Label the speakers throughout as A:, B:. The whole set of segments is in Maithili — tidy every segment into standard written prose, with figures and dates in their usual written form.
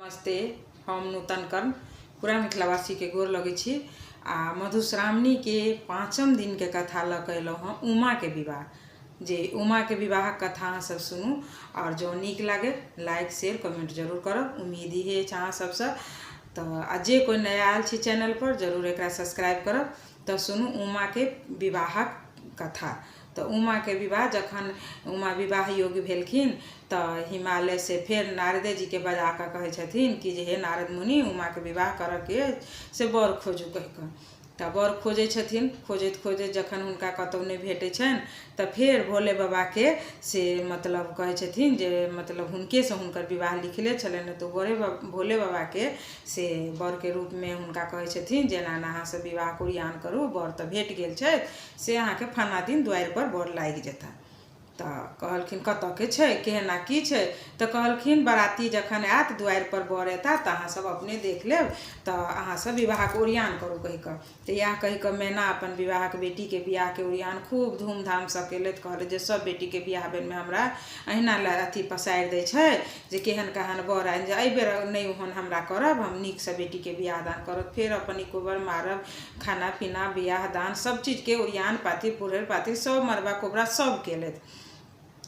A: नमस्ते, हम नूतन कर्ण पूरा मिथिलावासीके गोर लगै छी आ मधुश्रावणीके पाँचम दिनके कथा लऽ कऽ एलहुँ हँ उमाके विवाह। जे उमाके विवाहक कथा अहाँ सब सुनू आओर जँ नीक लागै लाइक शेयर कमेंट जरूर करब। उम्मीद इहे अछि अहाँ सबसँ। तऽ आ जे कोइ नया आयल छी चैनलपर जरूर एकरा सब्सक्राइब करब। तऽ सुनू उमाके विवाहक कथा। तऽ उमाके विवाह जखन उमा विवाह योग्य भेलखिन तऽ हिमालयसँ फेर नारदे जीके बजा कऽ कहै छथिन कि जे हे नारद मुनि, उमाके विवाह करऽके अछि से वर खोजू कहि कऽ। तऽ वर खोजै छथिन। खोजैत खोजैत जखन हुनका कतहु नहि भेटै छनि तऽ फेर भोले बाबाके से मतलब कहै छथिन जे मतलब हुनकेसँ हुनकर विवाह लिखले छलनि, तऽ बड़े भोले बाबाके से वरके रूपमे हुनका कहै छथिन जे एना एना अहाँसँ विवाहके ओरियान करू, वर तऽ भेट गेल छथि, से अहाँके फलना दिन दुआरिपर वर लागि जेता। तऽ कहलखिन कतऽके छै, केहन आ की छै? तऽ कहलखिन बराती जखन आयत, दुआरिपर वर एता, तऽ अहाँ सब अपने देख लेब, तऽ अहाँ सब विवाहके ओरियान करू कहि कऽ। तऽ इएह कहि कऽ मैना अपन विवाहक बेटीके बियाहके ओरियान खूब धूमधामसँ केलथि। कहलथि जे सब बेटीके बियाह बेरमे हमरा अहिना अथी पसारि दै छै जे केहन केहन वर आनि, जे एहिबेर नहि ओहन हमरा करब, हम नीकसँ बेटीके बियाह दान करब। फेर अपन इकोबर मारब, खाना पीना, बियाह दान सब चीजके ओरियान पाती, पुरहरि पाती, सब मड़बा कोबरा सब केलथि।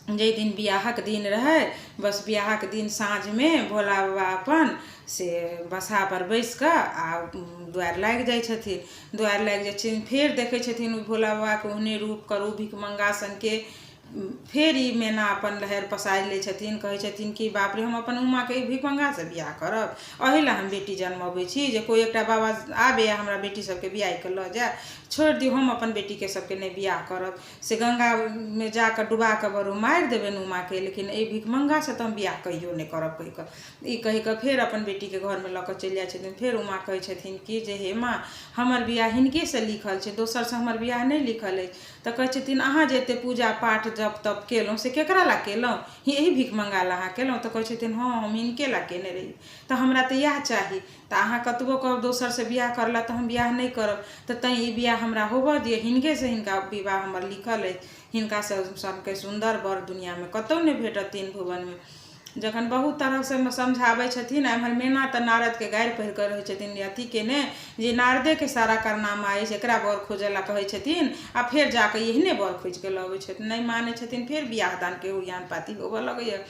A: जाहि दिन बियाहक दिन रहै, बस बियाहक दिन साँझमे भोला बाबा अपन से बसहापर बैसि कऽ आ दुआरि लागि जाइ छथिन। दुआरि लागि जाइ छथिन, फेर देखै छथिन ओ भोला बाबाके ओहने रूप करू भिखमङ्गा सनके। फेर ई मैना अपन लहरि पसारि लै छथिन। कहै छथिन कि बाप रे, हम अपन उमाके ई भिखमङ्गासँ बियाह करब? एहि लए हम बेटी जनमबै छी जे कोइ एकटा बाबा आबे आ हमरा बेटी सबके बियाहि कऽ लऽ जाय? छोड़ि दियौ, हम अपन बेटीके सबके नहि बियाह करब। से गङ्गामे जा कऽ डुबा कऽ बरु मारि देबनि उमाके, लेकिन एहि भिखमङ्गासँ तऽ हम बियाह कहियो नहि करब कहि कऽ। ई कहि कऽ फेर अपन बेटीके घरमे लऽ कऽ चलि जाइ छथिन। फेर उमा कहै छथिन कि जे हे माँ, हमर बियाह हिनकेसँ लिखल छै, दोसरसँ हमर बियाह नहि लिखल अछि। तऽ कहै छथिन अहाँ जे एते पूजा पाठ जप तप केलहुँ से केकरा लए केलहुँ? एहि भिखमङ्गा लए अहाँ केलहुँ? तऽ कहै छथिन हँ, हम हिनके लए केने रही, तऽ हमरा तऽ इएह चाही। तऽ अहाँ कतबो कहब दोसरसँ बियाह करऽ लए तऽ हम बियाह नहि करब। तऽ तैँ ई बियाह हमरा होबऽ दिअ, हिनकेसँ हिनका विवाह हमर लिखल अछि। हिनकासँ सनके सुन्दर वर दुनिआँमे कतहु नहि भेटत तीन भुवनमे। जखन बहुत तरहसँ समझाबै छथिन, एम्हर मैना तऽ नारदके गारि पढ़ि कऽ रहै छथिन अथी केने जे नारदेके सारा कारनामा अछि, एकरा वर खोजऽ लए कहै छथिन आ फेर जा कऽ एहने वर खोजि कऽ लऽ अबै छथिन। नहि मानै छथिन। फेर बियाह दानके ओरियान पाती होबऽ लगैए।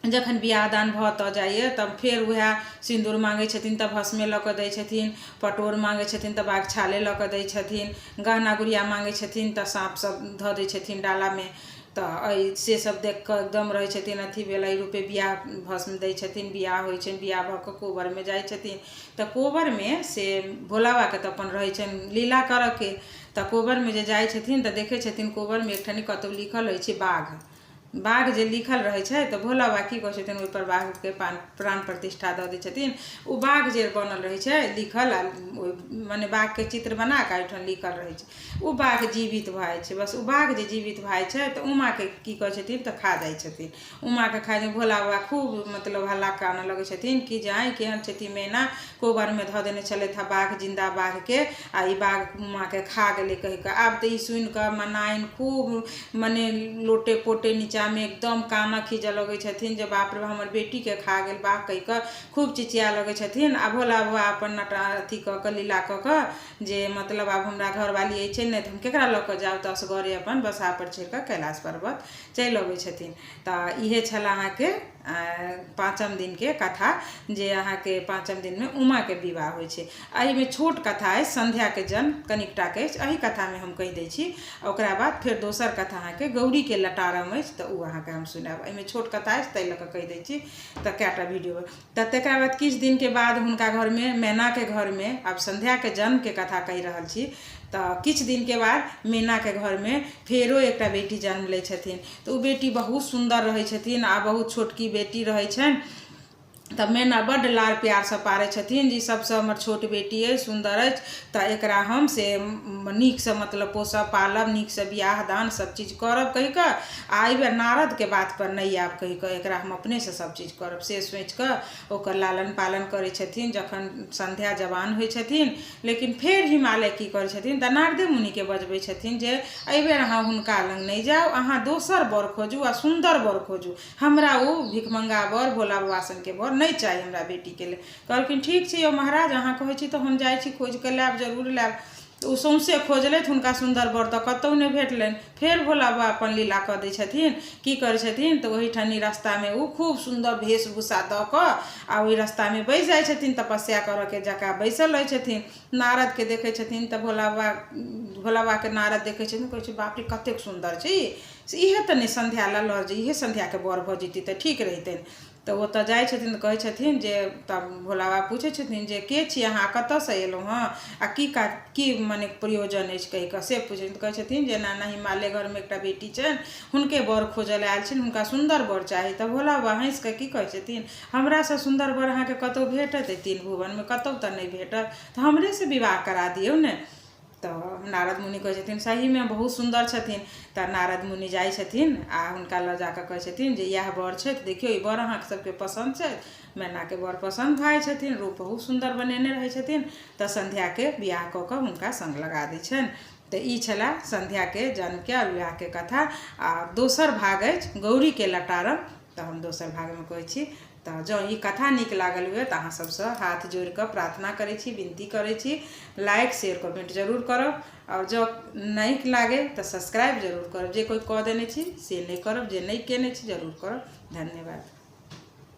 A: जखन बियाह दान भऽ तऽ जाइए तब फेर उएह सिन्दूर माँगै छथिन तऽ भस्मे लऽ कऽ दै छथिन, पटोर माँगै छथिन तऽ बाघछाले लऽ कऽ दै छथिन, गहना गुड़िया माँगै छथिन तऽ साँप सब धऽ दै छथिन डालामे। तऽ एहि से सब देख कऽ एकदम रहै छथिन अथी भेल। एहि रूपे बियाह भस्म दै छथिन, बियाह होइ छनि। बियाह भऽ कऽ कोबरमे जाइ छथिन तऽ कोबरमे से भोला बाबाके तऽ अपन रहै छनि लीला करऽके। तऽ कोबरमे जे जाइ छथिन तऽ देखै छथिन कोबरमे एकठनी कतहु लिखल होइ छै बाघ। बाघ जे लिखल रहै छै तऽ भोला बाबा की करै छथिन? ओहिपर बाघके प्राण प्रतिष्ठा दऽ दै छथिन। ओ बाघ जे बनल रहै छै लिखल, आ ओहि मने बाघके चित्र बना कऽ एहिठाम लिखल रहै छै, ओ बाघ जीवित भऽ जाइ छै। बस ओ बाघ जे जीवित भऽ जाइ छै तऽ उमाके की करै छथिन? तऽ खा जाइ छथिन। उमाके खाइ भोला बाबा खूब मतलब हल्ला कानऽ लगै छथिन कि जे आँय, केहन छथिन मैना, कोबरमे धऽ देने छलथि हँ बाघ, जिन्दा बाघके, आ ई बाघ उमाके खा गेलै कहि कऽ। आब तऽ ई सुनि कऽ मनाइन खूब मने लोटे पोटे नीचाँमे एकदम कानऽ खीजऽ लगै छथिन जे बाप रे, हमर बेटीके खा गेल बाघ कहि कऽ खूब चिचिया लगै छथिन। आ भोला बाबा अपन नटा अथी कऽ कऽ, लीला कऽ कऽ जे मतलब आब हमरा घरवाली अछि नहि तऽ हम केकरा लऽ कऽ जाउ? तऽ असगरे अपन बसहापर चढ़ि कऽ कैलाश पर्वत चलि अबै छथिन। तऽ इहे छलए अहाँके पाँचम दिनके कथा, जे अहाँके पाँचम दिनमे उमाके विवाह होइ छै। एहिमे छोट कथा अछि, सन्ध्याके जन्म कनिकटाके अछि। एहि कथामे हम कहि दै छी, ओकरा बाद फेर दोसर कथा अहाँके गौरीके लटारम अछि, तऽ ओ अहाँके हम सुनायब। एहिमे छोट कथा अछि, ताहि लऽ कऽ कहि दै छी। तऽ कएटा वीडियो तऽ तकरा बाद किछु दिनके बाद हुनका घरमे, मैनाके घरमे, आब सन्ध्याके जन्मके कथा कहि रहल छी, तऽ किछु दिनके बाद मैनाके घरमे फेरो एकटा बेटी जन्म लै छथिन। तऽ ओ बेटी बहुत सुन्दर रहै छथिन आ बहुत छोटकी बेटी रहै छनि। तऽ मैना बड्ड लाड़ प्यारसँ पारै छथिन जे ई सभसँ हमर छोट बेटी अछि, सुन्दर अछि, तऽ एकरा हम से नीकसँ मतलब पोसब पालब, नीकसँ बियाह दान सभचीज करब कहि कऽ, आ एहिबेर नारदके बातपर नहि आयब कहि कऽ एकरा हम अपनेसँ सभचीज करब, से सोचि कऽ ओकर लालन पालन करै छथिन। जखन सन्ध्या जवान होइ छथिन, लेकिन फेर हिमालय की करै छथिन? तऽ नारदे मुनिके बजबै छथिन जे एहिबेर अहाँ हुनका लग नहि जाउ, अहाँ दोसर वर खोजू आ सुन्दर वर खोजू, हमरा ओ भिखमङ्गा वर, भोला बाबा सनके वर नहि नहि चाही हमरा बेटीके लेल। कहलखिन ठीक छै यौ महाराज, अहाँ कहै छी तऽ हम जाइ छी खोजि कऽ लायब, जरूर लायब। तऽ ओ सौँसे खोजलथि, हुनका सुन्दर वर तऽ कतहु नहि भेटलनि। फेर भोला बाबा अपन लीला कऽ दै छथिन। की करै छथिन तऽ ओहिठाम रस्तामे ओ खूब सुन्दर वेशभूषा दऽ कऽ आ ओहि रस्तामे बैसि जाइ छथिन, तपस्या करऽके जकाँ बैसल रहै छथिन। नारदके देखै छथिन तऽ भोला बाबा, भोला बाबाके नारद देखै छथिन, कहै छै बाप रे कतेक सुन्दर छै ई, से इएह तऽ नहि सन्ध्या लए लऽ जे इएह सन्ध्याके वर भऽ जैतै तऽ ठीक रहितनि। तऽ ओतऽ जाइ छथिन तऽ कहै छथिन जे, तब भोला बाबा पूछै छथिन जे के छी अहाँ, कतऽसँ एलहुँ हँ आ की काज की मने प्रयोजन अछि कहि कऽ से पूछै छथिन। तऽ कहै छथिन जे एना एना हिमालय घरमे एकटा बेटी छनि, हुनके वर खोजऽ लए आयल छनि, हुनका सुन्दर वर चाही। तऽ भोला बाबा हँसि कऽ की कहै छथिन, हमरासँ सुन्दर वर अहाँके कतहु भेटत एहि तीन भुवनमे? कतहु तऽ नहि भेटत, तऽ हमरेसँ विवाह करा दियौ ने। तऽ नारद मुनि कहै छथिन सहीमे बहुत सुन्दर छथिन। तऽ नारद मुनि जाइ छथिन आ हुनका लऽ जाकऽ कहै छथिन जे इएह वर छथि, देखियौ ई वर अहाँके सबके पसन्द छथि? मैनाके वर पसन्द भऽ जाइ छथिन, रूप बहुत सुन्दर बनेने रहै छथिन। तऽ सन्ध्याके बियाह कऽ कऽ हुनका सङ्ग लगा दै छनि। तऽ ई छलए सन्ध्याके जन्मके आ विवाहके कथा। आ दोसर भाग अछि गौरीके लटारम, तऽ हम दोसर भागमे कहै छी। तऽ जँ ई कथा नीक लागल हुए तऽ अहाँ सभसँ हाथ जोड़ि कऽ प्रार्थना करै छी, विनती करै छी, लाइक शेयर कमेंट जरूर करब। आओर जँ नीक लागै तऽ सब्सक्राइब जरूर करब। जे कोइ कऽ देने छी से नहि करब, जे नहि केने छी जरूर करब। धन्यवाद।